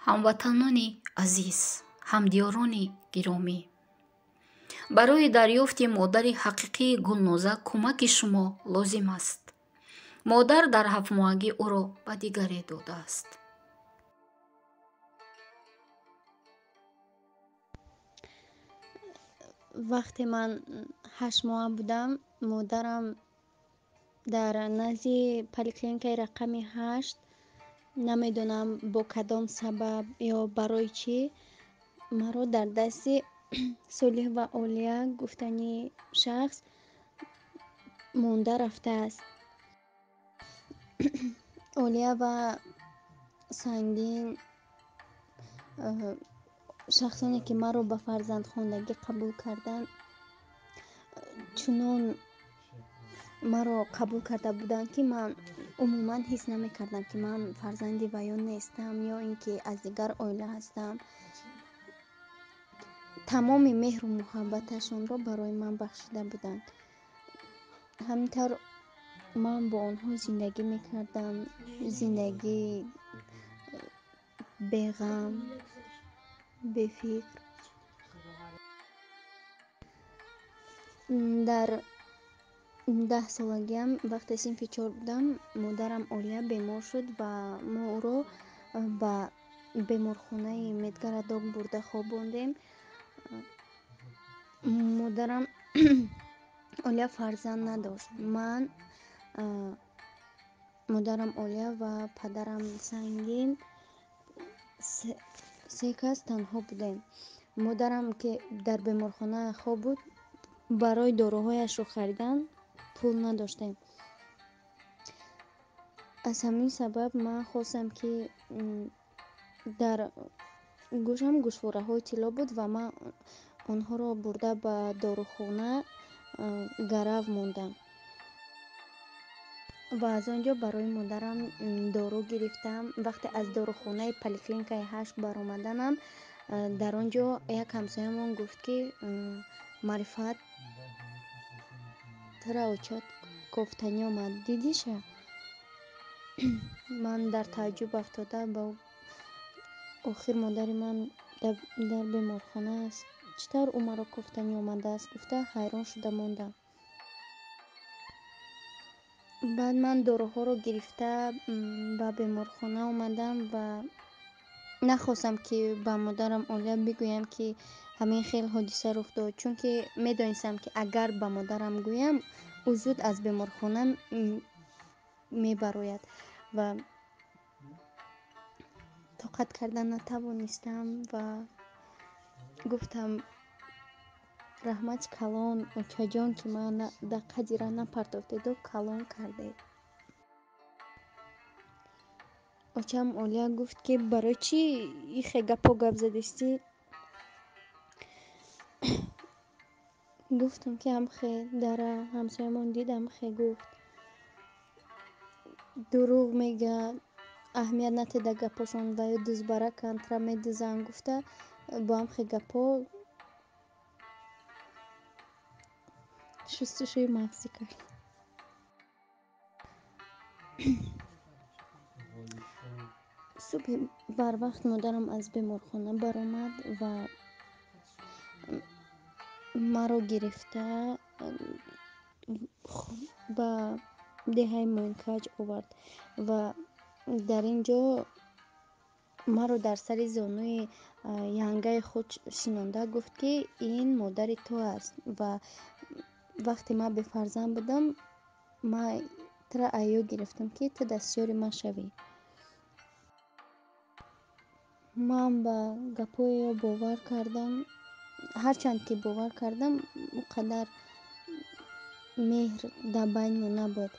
Ҳамватанони азиз, ҳамдиёрони гиромӣ, барои дарёфти модари ҳақиқии Гулноза кӯмаки шумо лозим аст. Модар дар ҳафтмоҳагӣ ӯро ба дигаре додааст. Вақте ман 8 моҳа будам, модарам дар назди поликлиникаи рақами 8, намедонам бо кадом сабаб ё барои чӣ, маро дар дасти Солиҳ ва Олия гуфтани шахс монда рафтааст. Олия ва Сангин, шахсоне ки маро ба фарзандхондагӣ қабул карданд, чунон маро қабул карда буданд, ки ман умуман ҳис намекардам, ки ман фарзанди ваён нестам ё ин ки аз дигар оила ҳастам. Тамоми меҳру муҳаббаташонро барои ман бахшида буданд. Ҳамин тавр ман бо онҳо зиндагӣ мекардам, зиндагии беғам, бефикр. Дар 10 солагиам, вақте синфи чор будам, модарам Олия бемор шуд ва мо ӯро ба беморхонаи Медгородок бурда хобондем. Модарам Олия фарзанд надошт. Ман, модарам Олия ва падарам Сангин се кас танҳо будем. Модарам, ки дар беморхона хоб буд, барои доруҳояшро харидан пул надоштем. Аз ҳамин сабаб ман хостам, ки дар гӯшам гӯшвораҳои тилло буд ва ман онҳоро бурда ба дорухона гарав мондам ва аз он ҷо барои модарам дору гирифтам. Вақте аз дорухонаи поликлиникаи 8 баромаданам, дар он ҷо як ҳамсоямон гуфт, ки Маърифат тура очат кофтанӣ омад, дидиша? Ман дар тааҷҷуб афтода ба охир модари ман дар беморхона аст, чӣ тавр ӯ маро кофтанӣ омадааст, гуфта ҳайрон шуда мондам. Баъд ман доруҳоро гирифта ба беморхона омадам ва нахостам, ки ба модарам Олия бигӯям, ки ҳамин хел ҳодиса рух дод, чунки медонистам, ки агар ба модарам гӯям, ӯ зуд аз беморхона мебарояд, ва тоқат карда натавонистам ва гуфтам: «Раҳмати калон, очаҷон, ки ман дар қадира напартофтеду калон кардед». Очам Олия гуфт, ки барои чӣ ихе гапҳо гап задистӣ? Гуфтам, ки ҳамхе дара ҳамсоямон дид, ҳамхе гуфт. Дурӯғ мегӯяд, аҳамият натеда гапҳошон ва ё дузбараканд, тра медузанд, гуфта бо ҳамхе гапҳо шустушӯи мағзӣ кард. Субҳи барвақт модарам аз беморхона баромад ва маро гирифта ба деҳаи Мӯинкаҷ овард ва дар ин ҷо маро дар сари зонуи янгаи худ шинонда гуфт, ки ин модари ту аст ва вақте ман бефарзанд будам, ман тура айё гирифтам, ки ту дастёри ман шавӣ. Ман ба гапҳои ӯ бовар кардам. Ҳарчанд ки бовар кардам, он қадар меҳр дар байни мо набуд.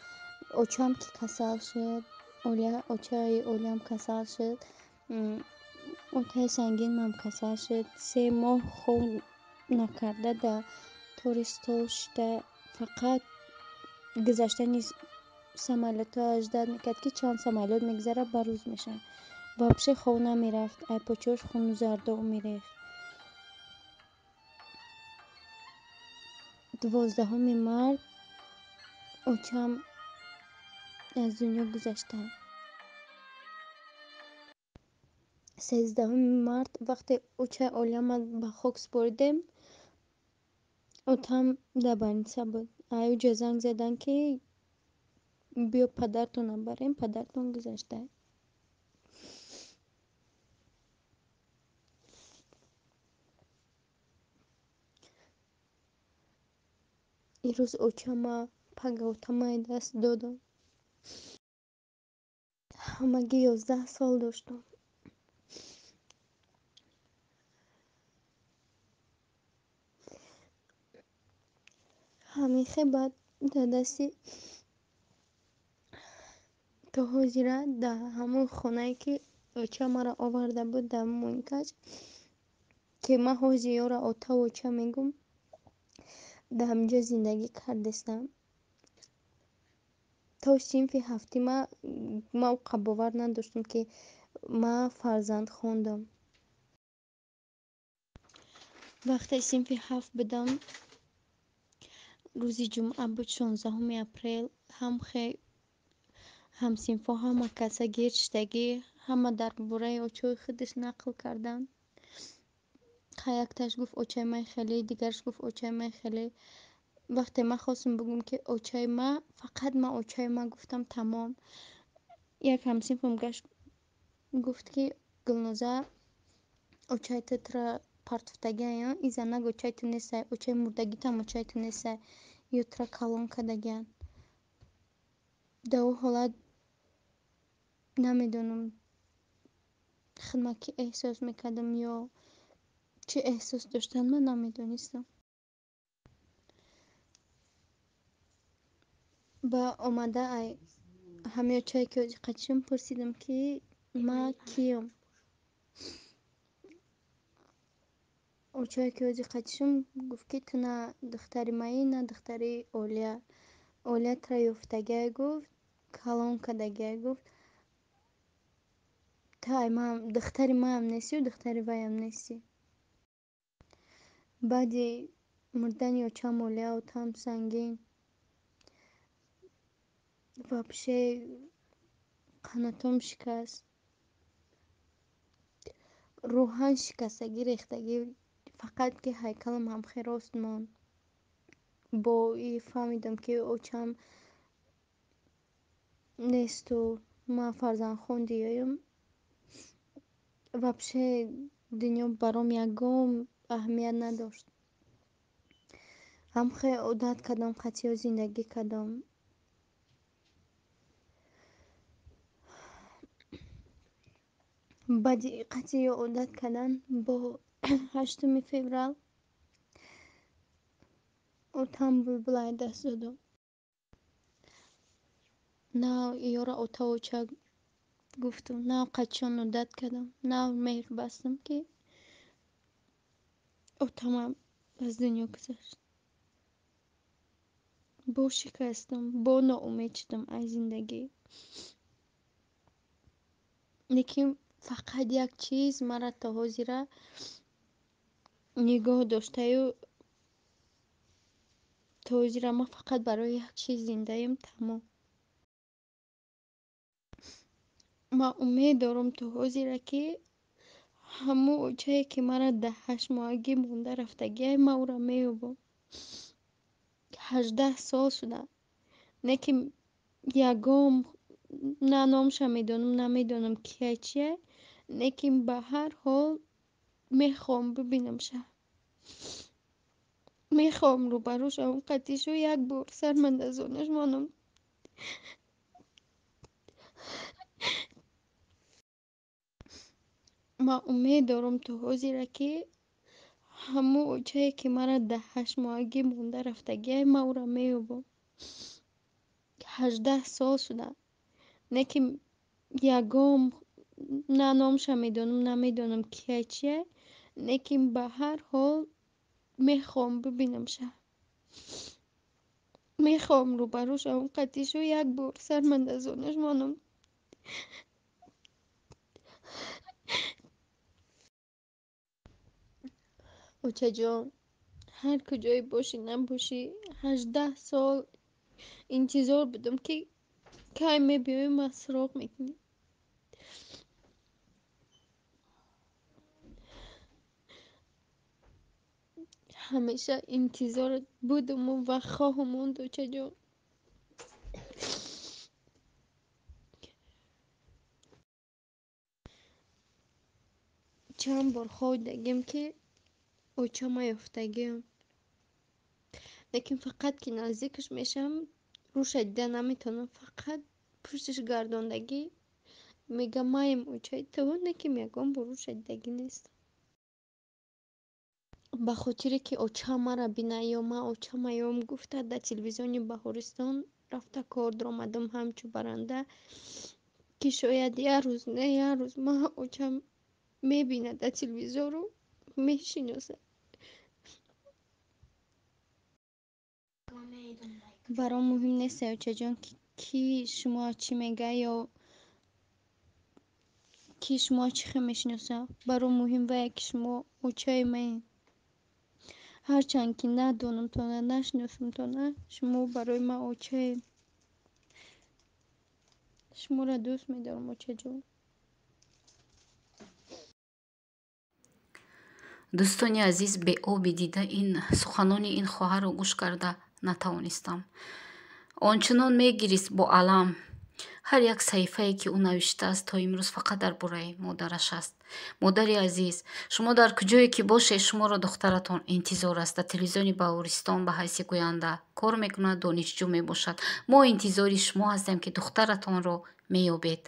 Очам ки касал шуд, очаи Олиям касал шуд, отаи Сангинам касал шуд. 3 моҳ хоб накарда дар тори стол шида, фақат гузаштани самолётҳо ждать мекард, ки чанд самолёт мегузарад, ба рӯз мешавад. Вообще хоб намерафт, ай почаҳош хуну зардоб мерехт. 12-уми март очам аз дунё гузаштанд. 13 март вақте очаи Олияма ба хок супоридем, отам дар больница буд. Аюҷа занг заданд, ки биё падартонро барем, падартон гузашта. Ирӯз очама пага отамаи даст додам. Ҳамагӣ 11 сол доштам. Ҳамин хел баъд дар дасти то ҳозира дар ҳамон хонае, ки оча маро оварда буд дар Муинкач, ки ман ҳозир ёро отаву оча мегӯм, дар ҳаминҷо зиндагӣ кардестам. То синфи ҳафтима ман оқа бовар надоштам, ки ман фарзанд хондам. Вақте синфи ҳафт будам, рӯзи ҷумъа буд, 16 апрел, ҳамсинфҳо ҳама каса гирд шидагӣ, ҳама дар бораи очаи худаш нақл карданд. Якташ гуфт очаи ман хеле, дигараш гуфт очаи ман хеле. Вақте ман хостам бигӯм, ки очаи ман, фақат ман очаи ман гуфтам, тамом. Як ҳамсинфам гашт гуфт, ки Гулноза, очаи ту тура партофтагиан, ин занак очаи ту нестай, очаи мурдагитам очаи ту нестай, ё тура калон кардагиан. Дар он ҳолат намедонам худма ки эҳсос мекардам ё чӣ эҳсос доштан, ман намедонистам. Ба омада ай ҳамин очае, ки ҳозир қачишам, пурсидам, ки ман киём. Очае, ки ҳозир қачишам, гуфт, ки ту на духтари маӣ, на духтари Олия. Олия тура ёфтагиай, гуфт, калон кардагиай, гуфт, ту ай ман духтари маам нестию духтари ваям нестӣ. Баъди мурдани очам Олия, отам сангин, вообще қанотом шикаст, рӯҳан шикастагӣ, рехтагӣ, фақат ки ҳайкалам ҳамхел рост монд. Бо и фаҳмидам, ки очам несту ман фарзандхондиёюм. Вообще дунё баром ягон аҳамият надошт. Ҳамхел одат кардам, қатъиё зиндагӣ кардам. Баъди қатъиё одат кардан бо 8 феврал отам булбулай даст додам. Нав ёра отаву оча гуфтам, нав қачон одат кардам, нав меҳр бастам, ки отамам аз дунё гузашт. Бо шикастам, бо ноумед шудам аз зиндагӣ. Лекин фақат як чиз маро то ҳозира нигоҳ доштаю, то ҳозира ман фақат барои як чиз зиндаем, тамом. Ман умед дорам то ҳозира, ки ҳамон очае, ки маро дар ҳаштмоҳагӣ монда рафтагиай, ман ӯро меёбам. 18 сол шуда, не ки ягон на номша медонам, намедонам кия чия, лекин ба ҳар ҳол мехоҳам бибинамша. Мехоҳам рӯбарӯ шавам қатъишу як бор сармандазонаш монам. Ман умед дорам то ҳозира, ки ҳамон очае, ки маро дар ҳаштмоҳагӣ монда рафтагиай, ман ӯро меёбам. 18 сол шуда, не ки ягон на номша медонам, намедонам кия чия, лекин ба ҳар ҳол мехоҳам бибинамша. Мехоҳам рӯбарӯ шавам қатъишу як бор сармандазонаш монам. Очаҷон, ҳар куҷое бошӣ набошӣ, 18 сол интизор будам, ки кай мебиёӣ, ман суроғ мекунӣ. Ҳамеша интизорат будуму ва хоҳам монд, очаҷон. Чанд бор хоҳидагим, ки очама ёфтагиам, лекин фақат ки наздикаш мешавам, рӯша дида наметавонам, фақат пушташ гардондагӣ мега: «Маем очаи ту», лекин ягон бор рӯша дидагӣ нестам. Ба хотире ки очаам маро бина ё ман очама ём гуфта, дар телевизиони Баҳористон рафта кор даромадам ҳамчун баранда, ки шояд як рӯз, не, як рӯз ман очам мебинад дар телевизору мешиносад. Баром муҳим нест, очаҷон, ки шумо чӣ мега ё ки шумо чӣ хел мешиносад. Баром муҳим вае, ки шумо очаи маед. Ҳарчанд ки надонамтона, нашиносамтона, шумо барои ман очаед. Шуморо дӯст медорам, очаҷон. Дӯстони азиз, беоби дида ин суханони ин хоҳарро гӯш карда натавонистам. Ончунон мегирист бо алам. Ҳар як саҳифае, ки ӯ навиштааст, то имрӯз фақат дар бораи модараш аст. Модари азиз, шумо дар куҷое ки бошед, шуморо духтаратон интизор аст. Дар телевизиони Баҳористон ба ҳайси гӯянда кор мекунад, донишҷӯ мебошад. Мо интизори шумо ҳастем, ки духтаратонро меёбед.